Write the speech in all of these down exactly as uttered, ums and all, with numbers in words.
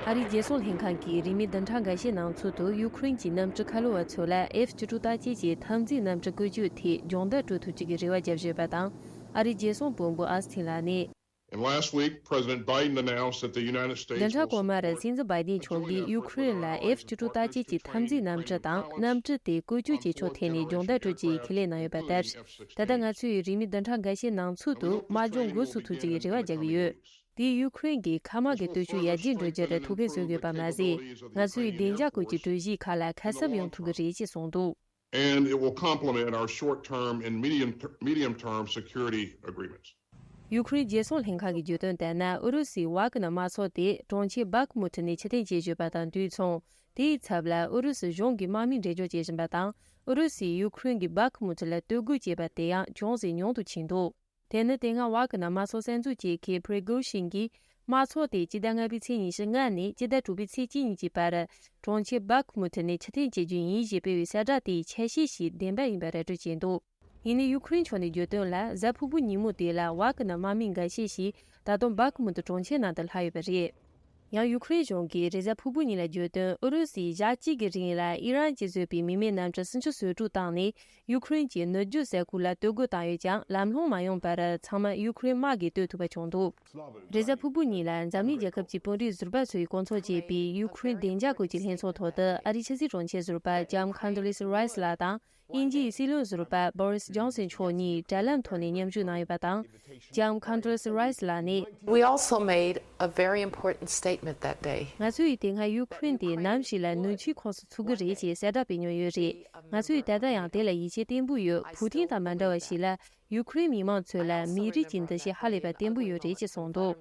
ཨ་རིའི་རྒྱལ་སྲུང་ལྷན་ཁང་གིས་རིང་མིན་བདུན་ཕྲག་འགའ་ཤས་ནང་ཚུད་དུ་ཡུ་ཁུ་རེན་གྱི་གནམ་གྲུ་ཁ་ལོ་བ་ཚོ་ལ་ཨེཕ་བཅུ་དྲུག་ལྟ་བཅས་ཀྱི་འཐབ་འཛིང་གནམ་གྲུ་བཀོལ་སྤྱོད་ཐད་སྦྱོང་བརྡར་སྤྲོད་ཐུབ་ཀྱི་རེ་བ་བརྒྱབ་ཡོད་པ་དང་། ཨ་རིའི་རྒྱལ་སྲུང་དཔོན་པོ་ཨོ་སི་ཐིན་ལགས་ནས། And last week, President Biden announced that the United States བདུན་ཕྲག་གོང་མར་སྲིད་འཛིན་བྷའི་ཌེན་མཆོག་གིས་ཡུ་ཁུ་རེན་ལ་ཨེཕ་བཅུ་དྲུག་ལྟ་བཅས་ཀྱི་འཐབ་འཛིང་གནམ་གྲུ་དང་གནམ་གྲུ་དེ་བཀོལ་སྤྱོད་བྱེད་ཕྱོགས་ཐད་ནས་སྦྱོང་བརྡར་སྤྲོད་རྒྱུའི་ཁས་ལེན་གནང་ཡོད་པ་ལྟར། ད་ལྟ་ང་ཚོས་རིང་མིན་བདུན་ཕྲག་འགའ་ཤས་ནང་ཚུད་དུ་དམག་སྦྱོང་འགོ་ཚུགས་ཐུབ་རྒྱུའི་རེ་བ་བརྒྱབ་ཀྱི་ཡོད། དེས་ཡུ་ཁུ་རེན་གྱི་མཁའ་དམག་གི་སྟོབས་ཤུགས་ཡར་རྒྱས་འགྲོ་རྒྱུར་ཐུགས་ཕན་གསོས་ཡོད་པ་མ་ཟད། ང་ཚོའི་བདེ་འཇགས་སྐོར་གྱི་གྲོས་གཞིའི་ཁག་ལ་ཁ་གསབ་ཡོང་ཐུབ་ཀྱི་རེད་ཅེས་གསུངས་འདུག And it will complement our short-term and medium, medium-term security agreements. ཡུ་ཁུ་རེན་རྒྱལ་སྲུང་ལྷན་ཁང་གིས་བརྗོད་དོན་ལྟར་ན། ཨུ་རུ་སུའི་ཝཱ་ཀི་ནར་དམག་ཚོགས་དེ་གྲོང་ཁྱེར་སྦག་མུ་ཐི་ནས་ཕྱིར་འཐེན་བྱེད་བཞིན་པ་དང་དུས་མཚུངས། དེའི་ཚབ་ལ་ཨུ་རུ་སུ་གཞུང་གི་དམག་མི་འགྲེམས་འཇོག་བྱེད་བཞིན་པ་དང་། ཨུ་རུ་སུས་ཡུ་ཁུ་རེན་གྱི་སྦག་མུ་ཐི་ལ་གཏོར་རྒོལ་བྱས་པ་དེ་ཡང་ཅུང་ཟད་ཉུང་དུ་ཕྱིན་འདུག་དེ་ནི་དེ་སྔ་ཝཱ་ཀི་ནར་དམག་ཚོགས་གསར་འཛུགས་བྱེད་མཁན་པྲི་གོ་ཤིན་གྱིས། དམག་ཚོགས་དེ་སྤྱི་ཟླ་ལྔ་པའི་ཚེས་ཉི་ཤུ་ལྔ་ནས་སྤྱི་ཟླ་དྲུག་པའི་ཚེས་གཅིག་ཉིན་གྱི་བར། གྲོང་ཁྱེར་སྦག་མུ་ཐི་ནས་ཕྱིར་འཐེན་བྱེད་རྒྱུ་ཡིན་ཞེས་སྤེལ་བའི་གསལ་བསྒྲགས་དེའི་ཆ་ཤས་ཤིག་བདེན་པ་ཡིན་པ་ར་སྤྲོད་བྱས་འདུག་ཡིན་ནའི་ཡུ་ཁུ་རེན་ཕྱོགས་ནས་བརྗོད་དོན་ལ། གཟའ་ཕུར་བུ་ཉིན་མོ་དེ་ལ་ཝཱ་ཀི་ནར་དམག་མི་འགའ་ཤས་ཤིག་ད་དུང་སྦག་མུ་ཐི་གྲོང་ཁྱེར་ནང་དུ་ལྷག་ཡོད་པ་རེད། ཡང་ཡུ་ཁུ་རེན་གཞུང་གིས་རེས་གཟའ་ཕུར་བུ་ཉིན་ལ་བརྗོད་དོན། ཨུ་རུ་སུས་ཞག་གཅིག་གི་རིང་ལ་ཨི་རན་གྱིས་བཟོས་པའི་མི་མེད་གནམ་གྲུ་སུམ་ཅུ་སོ་དྲུག་བཏང་ནས། ཡུ་ཁུ་རེན་གྱི་ནུབ་རྒྱུད་ས་ཁུལ་ལ་གཏོར་རྒོལ་བཏང་ཡོད་ཀྱང་། ལམ་ལྷོང་མ་ཡོང་བར་ཚང་མ་ཡུ་ཁུ་རེན་དམག་གིས་གཏོར་ཐུབ་པ་བྱུང་འདུག་རེས་གཟའ་ཕུར་བུ་ཉིན་ལ་འཛམ་གླིང་རྒྱལ་ཁབ་ཀྱི་དཔོན་རིགས་ཟུར་པ་ཚོ་ཡིས་སྐོང་ཚོགས་བྱས་པའི་ཡུ་ཁུ་རེན་བདེ་འཇགས་སྐོར་གྱི་ལྷན་ཚོགས་ཐོག་ཏུ། ཨ་རིའི་ཕྱི་སྲིད་དྲུང་ཆེ་ཟུར་པ་ལྕམ་ཁོན་ཌོ་ལི་སི་རའི་སི་ལགས་དང་། དབྱིན་ཇིའི་སྲིད་བློན་ཟུར་པ་བོ་རིས་ཇོན་སན་མཆོག་གཉིས་དྲ་ལམ་ཐོག་ནས་མཉམ་ཞུགས་གནང་ཡོད་པ་དང་། ལྕམ་ཁོན་ཌོ་ལི་སི་རའི་སི་ལགས་ནས། We also made a very important statement that day. ང་ཚོ་ཡིས་དེ་སྔ་ཡུ་ཁུ་རེན་དེ་ནམ་ཞིག་ལ་ནུས་ཆུའི་ཁོངས་སུ་ཚུད་ཀྱི་རེད་ཅེས་གསལ་བསྒྲགས་སྤེལ་མྱོང་ཡོད་རེད། ང་ཚོ་ཡིས་ད་ལྟ་ཡང་དེ་ལ་ཡིད་ཆེས་བརྟན་པོ་ཡོད། ཕུའུ་ཏིན་དང་མ་འདྲ་བ་ཞིག་ལ། ཡུ་ཁུ་རེན་མི་མང་ཚོ་ལ་མི་རིགས་ཀྱི་འདུ་ཤེས་ཧ་ལས་པ་བརྟན་པོ་ཡོད་རེད་ཅེས་གསུངས་འདུག་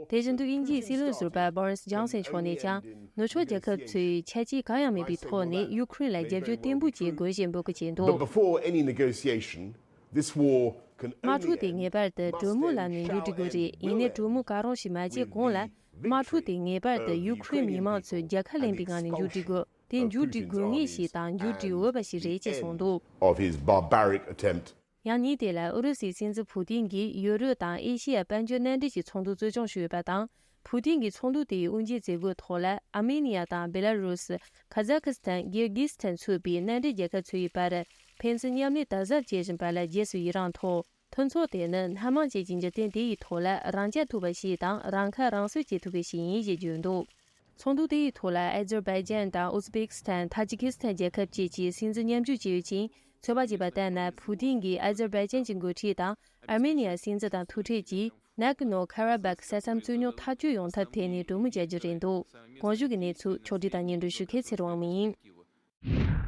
དེ་བཞིན་དུ་དབྱིན་ཇིའི་སྲིད་བློན་ཟུར་པ་བོ་རིས་ཇོན་སན་མཆོག་ནས་ཀྱང་། ནུབ་ཕྱོགས་རྒྱལ་ཁབ་ཚོས་ཆ་རྐྱེན་གང་ཡང་མེད་པའི་ཐོག་ནས་ཡུ་ཁུ་རེན་ལ་རྒྱབ་སྐྱོར་བརྟན་པོ་བྱེད་དགོས་ཞེས་འབོད་སྐུལ་བྱས་འདུག But before any negotiation, this war can དམག་འཁྲུག་དེ་ངེས་པར་དུ་གྲོས་མོལ་ལམ་ནས་མཇུག་སྒྲིལ་དགོས་རེད། ཡིན་ནའི་གྲོས་མོལ་ག་རང་ཞིག་མ་བྱས་གོང་ལ། དམག་འཁྲུག་དེ་ངེས་པར་དུ་ཡུ་ཁུ་རེན་མི་མང་ཚོས་རྒྱལ་ཁ་ལེན་པའི་ངང་ནས་མཇུག་སྒྲིལ་དགོས། དེ་མཇུག་སྒྲིལ་དགོས་ངེས་ཤིག་དང་མཇུག་སྒྲིལ་འོས་པ་ཞིག་རེད་ཅེས་གསུངས་འདུག of his barbaric attempt. ཡང་ཉིན་དེ་ལ་ཨུ་རུ་སུའི་སྲིད་འཛིན་ཕུའུ་ཏིན་གྱིས་ཡུ་རོབ་དང་ཨེ་ཤི་ཡ་དཔལ་འབྱོར་མནའ་འབྲེལ་གྱི་ཚོགས་འདུ་གཙོ་སྐྱོང་ཞུས་ཡོད་པ་དང་། ཕུའུ་ཏིན་གྱིས་ཚོགས་འདུ་དེའི་དབུ་འབྱེད་མཛད་སྒོའི་ཐོག་ལ། ཨར་མེ་ནི་ཡ་དང་བེ་ལ་རུ་སི། ཁ་ཛ་ཁི་སི་ཐན། གིར་གི་སི་ཐན་ཚུད་པའི་མནའ་འབྲེལ་རྒྱལ་ཁབ་ཚོ་ཡི་བར་ཕན་ཚུན་མཉམ་ལས་དམ་ཟབ་བྱེད་བཞིན་པ་ལ་རྗེས་སུ་ཡི་རངས་ཐོག་མཐུན་ཚོགས་དེ་ནི་སྣ་མང་ཅན་གྱི་འཇིག་རྟེན་དེ་ཡི་ཐོག་ལ་རང་རྐྱ་ཐུབ་པ་ཞིག་དང་རང་ཁ་རང་གསོ་བྱེད་ཐུབ་པ་ཞིག་ཡིན་ཞེས་བརྗོད་འདུག་ཚོགས་འདུ་དེ་ཡི་ཐོག་ལ་ཨ་ཛར་བྷའི་ཇན་དང་ཨུ་ཛི་བེག་སི་ཐན། ཐ་ཇི་ཀི་སི་ཐན་རྒྱལ་ཁབ་བཅས་ཀྱི་སྲིད་འཛིན་མཉམ་ཞུགས་བྱས་ཡོད་ཅིང་། ཚོད་དཔག་བྱས་པ་ལྟར་ན། ཕུའུ་ཏིན་གྱིས་ཨ་ཛར་བྷའི་ཇན་གྱི་འགོ་ཁྲིད་དང་ཨར་མེ་ནི་ཡའི་སྲིད་འཛིན་དང་ཐུག་འཕྲད་ཀྱིས། ནེག་གོ་ནོ་ཁ་ར་བྷག་ས་མཚམས་རྩོད་རྙོག་ཐག་གཅོད་ཡོང་ཐབས་ཐད་ནས་གྲོས་མོལ་བྱ་རྒྱུ་རེད་འདུག་གོང་ཞུས་ཀྱི་གནས་ཚུལ་ཕྱོགས་བསྒྲིགས་དང་སྙན་སྒྲོན་ཞུ་མཁན་ཚེ་རིང་དབང་མོ་ཡིན།